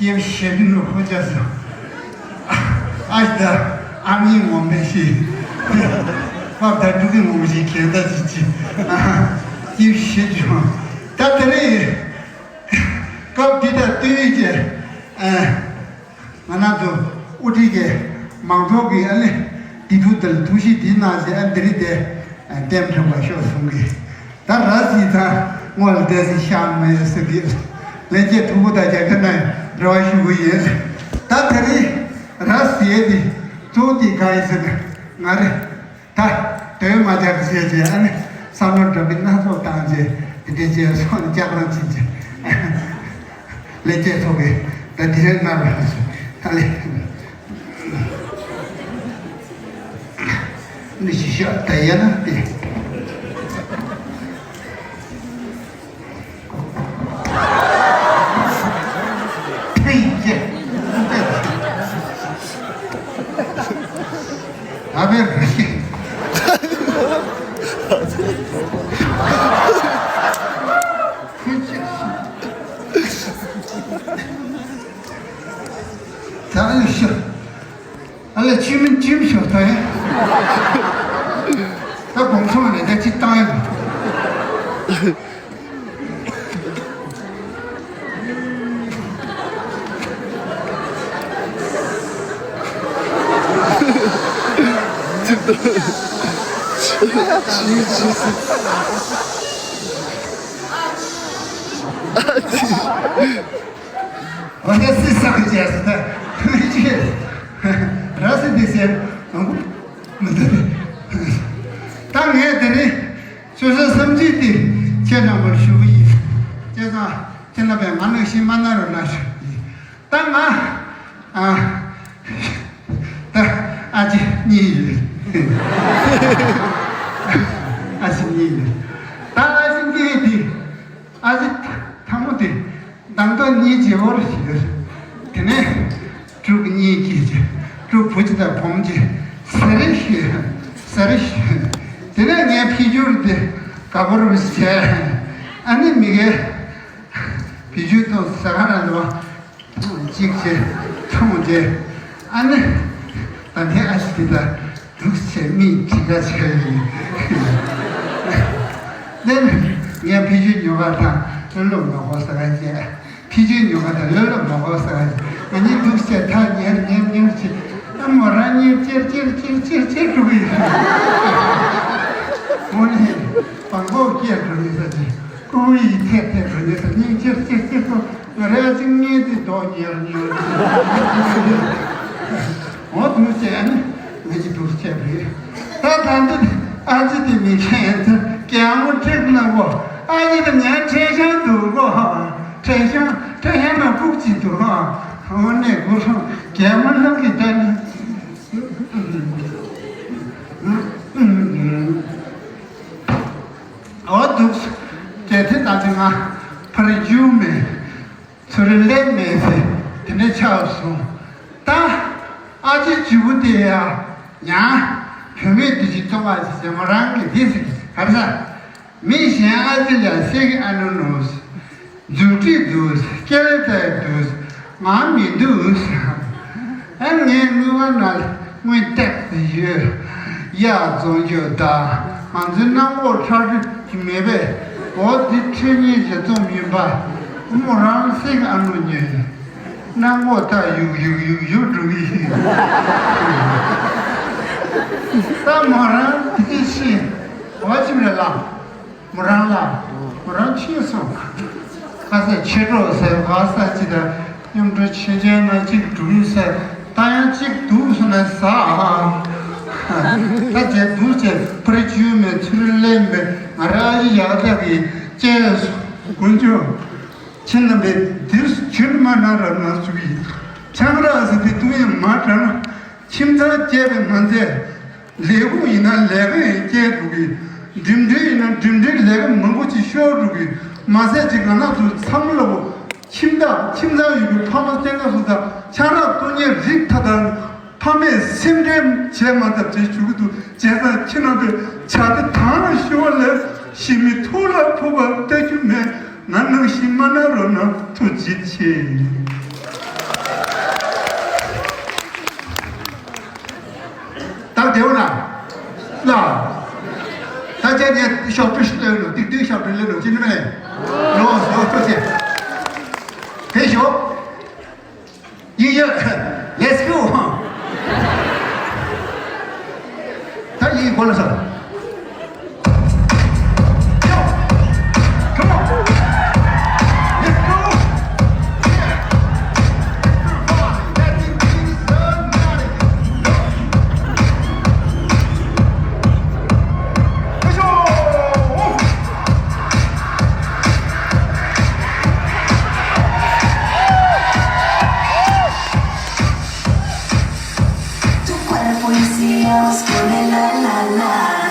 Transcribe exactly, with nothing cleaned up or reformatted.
ཡེ་ཤེས་ནུ་ཧོ་ཅ་སོ། ཨ་ད་ཨ་མི་ངོ་མེ་ཤི། ཕ་ད་དུ་གི་ངོ་ཤི་ཁེ་ད་ཅི་ཅི། ཡེ་ཤེས་ཇོ། ད་དེ་རེད། སྐབས་འདི་ད་ལྟོས་ཀྱི། ང་ན་ཚོ་དབུ་ཁྲིད་ཀྱི་མང་ཚོགས་ཀྱི་ཨ་ནི་འདི་དུ་དལ་ཐུགས་གཤིས་འདི་གནང་ཞེས་ཨ་འདི་རིགས་དེ་ལྟེམ་ཁྲོམ་པ་ཤོག་གསུང་གི། ད་ར་སི་ད་སྔོན་ལ་བསྡད་སི་ཤང་མེད་སི་དི་ལས་ཀྱི་ཐུ་བོ་ད་རྒྱ་གར་ན་འབྲེལ་བ་ཞུ་གི་ཡིན། ད་དེ་རིང་ར་སི་ཡེ་དེ་གཙོ་བོ་དེ་ག་ཡིན་ཟེར་ན་ང་རེད། ད་དོན་མ་རྒྱག་ཟེར་ཅེས་ཨ་ནི་བསམ་བློ་འདྲ་མིན་སྣ་ཚོགས་བཏང་རྗེས་དེ་འདྲའི་རྗེས་སོགས་ནི་ལྕགས་རང་ཕྱིན་ཅིང་ལས་བྱེད་ཚོ་གིས་ད་དེ་རིང་ནར་བ་སོ་ད་ལས་ནི་ཞིག་ཤོག་ད་ཡ་ན་དེ། ཕིང་ཅེ། ཨ་བེ་རི་ཤི། ཕིང་ཅེ། ད་ཡོད་ཤི། ཨ་ལས་ཅི་མིན་ཅི་མི་ཤོག་ད་ཡིན། ད་གོང་ཚོང་ནས་ད་ཅི་བཏང་ཡིན། ཅི་ད། ཅི་ཅི་ཟེར། ཨ་ཅི། འོ་དེ་སྲིད་ས་གི་རྗེས་སུ་ད་ཐུགས་རྗེ་ར་སྲིད་དེ་ཟེར་ཨང་གོ་མི་འདུག་ད་ངས་དེ་རིང་ཆོས་ས་བསམ་ཚུལ་དེ་ཁྱེད་རྣམ་པར་ཞུ་གི་ཡིན། བྱས་ཙང་ཁྱེད་རྣམ་པས་ང་ནང་བཞིན་མ་གནང་རོགས་གནང་ཞུ་གི་ཡིན། ད་ང་ཨ་ད་ཨ་ཅེ་གཉིས་ཡོད། ཨ་ཅེ་གཉིས་ཡོད། ད་ཨ་ཅེ་གཉིས་དེ་ཨ་ཅེ་ཐ་མོ་དེ། མདང་དག་གཉིས་བྱེད་བོར་ཞིག་དེ་ནས་ཕྲུ་གུ་གཉིས་སྐྱེས་ཀྱི་ཕྲུ་གུ་བུ་གཅིག་དང་བུ་མོ་གཅིག་ཟེར་ཞིག་ཟེར་ཞིག་དེ་ནས་ངས་ཕི་འགྱུར་དེ་ག་བོར་བྱས། ཨ་ནི་མི་གའི་ཕི་འགྱུར་དང་ཟ་ཁང་ལ་འགྲོ་གཅིག་བྱས་ཐུང་བྱས། ཨ་ནི་ད་ལྟའི་ཨ་ཞིག་དེ་ལ། འདུག་ཟེར་མིག་ཅི་ག་བྱས་ཡིན། ནས་ངས་ཕི་ཆུའི་ཉོ་ག་དང་ལོ་ལོ་མ་གོ་ས་ག་བྱས། ཕི་ཆུའི་ཉོ་ག་དང་ལོ་ལོ་མ་གོ་ས་ག་བྱས། ང་གཉིས་འདུག་ཟེར་ཐག་ཉེར་ཉེར་ཉེར་བྱས། ཨ་མོ་རང་གཉིས་ཅེར་ཅེར་ཅེར་ཅེར་ཅེར་འགྲོ་གི་ཡོད། འོ་ནས་བང་གོག་སྐྱེར་འགྲོ་གི་ཡོད་ས་ཅིག་ཀུ་ཡི་ཐད་ཐད་འགྲོ་གི་ཡོད་ས་གཉིས་ཅེར་ཅེར་ཅེར་འགྲོ། ང་རེ་ཨ་ཅིག་ངའི་དེ་རྡོ་ཉེར་ཉེར་ཅེར། འོ་འདུག་ཟེར་ནས་ང་གཉིས་འདུག་ཟེར་རེད། ད་ད་འདི་ཨ་ཅེ་དེ་མི་ཤེས་ཚེ་གད་མོ་ཁྲིག་ན་གོ། ཨ་ཅེ་དེ་ངའི་ཁྲེ་ཤང་འདུག་གོ། ཁྲེ་ཤང་ཁྲེ་ཤང་ན་ཕུག་ཅིག་འདུག་གོ། འོ་ནས་གོ་སོང་གད་མོ་ལྷང་གི་ད་ནི། འོ་འདུག་ཟེར་དེ་ད་དེ་ང་ཕར་རྒྱུག་མེད། ཚུར་ལེན་མེད་ཟེར་དེ་འདྲ་ཆགས་སོང་། ད་ཨ་ཅེ་བྱིའུ་དེ་ཡ་ཡང་བུད་མེད་དེ་ཅིག་བཙོང་བ་ཟེར་མོ་རང་གི་དེ་ཟེར་གི་གར་ས་མི་གཞན་ཨ་ཅེ་ལ་སེ་གི་ཨ་ནུ་ནུ་ཟེར་མཛུབ་ཁྲིད་འདུག་ཟེར་སྐེ་ལ་བཙལ་འདུག་ཟེར་ང་མི་འདུག་ཟེར། ཨ་ངའི་དངུལ་བ་ན་དངུལ་སྟེགས་ཡོད། གཡག་བཙོང་རྒྱུ་དང་ང་ཚོའི་གནམ་འོག་ཁྲག་དྲི་མེད་པས། འོ་འདི་ཁྲི་གཉིས་ཀྱི་བཙོང་མིན་པ། མོ་རང་སེང་ཨ་ནུ་ཉོས། གནམ་འོག་ད་ཡུག་ཡུག་ཡུག་ཡུག་འགྲོ་གི་ཡིན། ད་མོ་རང་དེ་ཤི་འོ་ཅིམ་རེ་ལ། མོ་རང་ལ་མོ་རང་ཕྱིན་སོང་། ཁ་ས་ཕྱི་དྲོ་ཟེར་ག་ས་ཅི་ད་མཉམ་དུ་ཕྱིན་ཆད་ན་གཅིག་འགྲོ་ཡིན་ཟེར། ད་ཡང་གཅིག་འདུག་སོང་ན་ཟ། ད་རྗེས་འདུག་ཅེས་ཕར་བཅུག་མེད་ཚུར་ལེན་མེད་ང་རང་ཨ་ཡི་ཡག་ཐག་གིས་བཅད་སོང་། དཀོན་མཆོག་ཁྱེད་རྣམ་པས་འདིར་ཁྱོད་མ་ན་ར་ན་སུ་ཡིན། ཆང་རག་ཟེར་དེ་དུས་ཡང་མ་དྲན། ཁྱིམ་ཚང་བཅས་པའི་ང་ཚོས་ལས་ཁུངས་ཡིན་ན་ལས་ཀ་ཡང་བཅས་འགྲོ་གི། འགྲིམ་འགྲུལ་ཡིན་ན་འགྲིམ་འགྲུལ་ལས་ཀ་མང་པོ་ཅིག་ཤོར་འགྲོ་གི། མ་ཟད་ཅིག་ང་རང་ཚོ་ཚང་མ་ལ་ཁྱིམ་བདག་ཁྱིམ་ཚང་ཡོད་པའི་ཕ་མ་སྐྱེ་ན་སུ་དང་ཆང་རག་གཏོང་མཁན་རིགས་ཐ་དང་ཕ་མས་སེམས་ཁྲལ་བྱས་མ་ཐག་བྱེད་བཅུག་གི་འདུག་བྱས་ཙང་ཁྱེད་རྣམ་པས་བྱ་དེ་དང་ལ་ཤོར་བ་ལས་ཤི་མི་ཐུགས་ལ་ཕོག་པ་ལྟ་རྒྱུ་མེད། ང་ནང་བཞིན་མ་གནང་རོགས་གནང་། ཐུགས་རྗེ་ཆེ། ཤོག་བྲིས་ལོས་ལོ་ཏིག་ཏིག་ཤོག་བྲིས་ལོས་ལོ་ཅི་ནི་མེད། ལོ་ལོ་ལོ་ཅི། དེ་ཤོག་ཡི་ཡི། Let's go. ད་ཡི་གོ་ལ་ས། Come on. Let's go. Tu cuerpo y si nos pone la la la.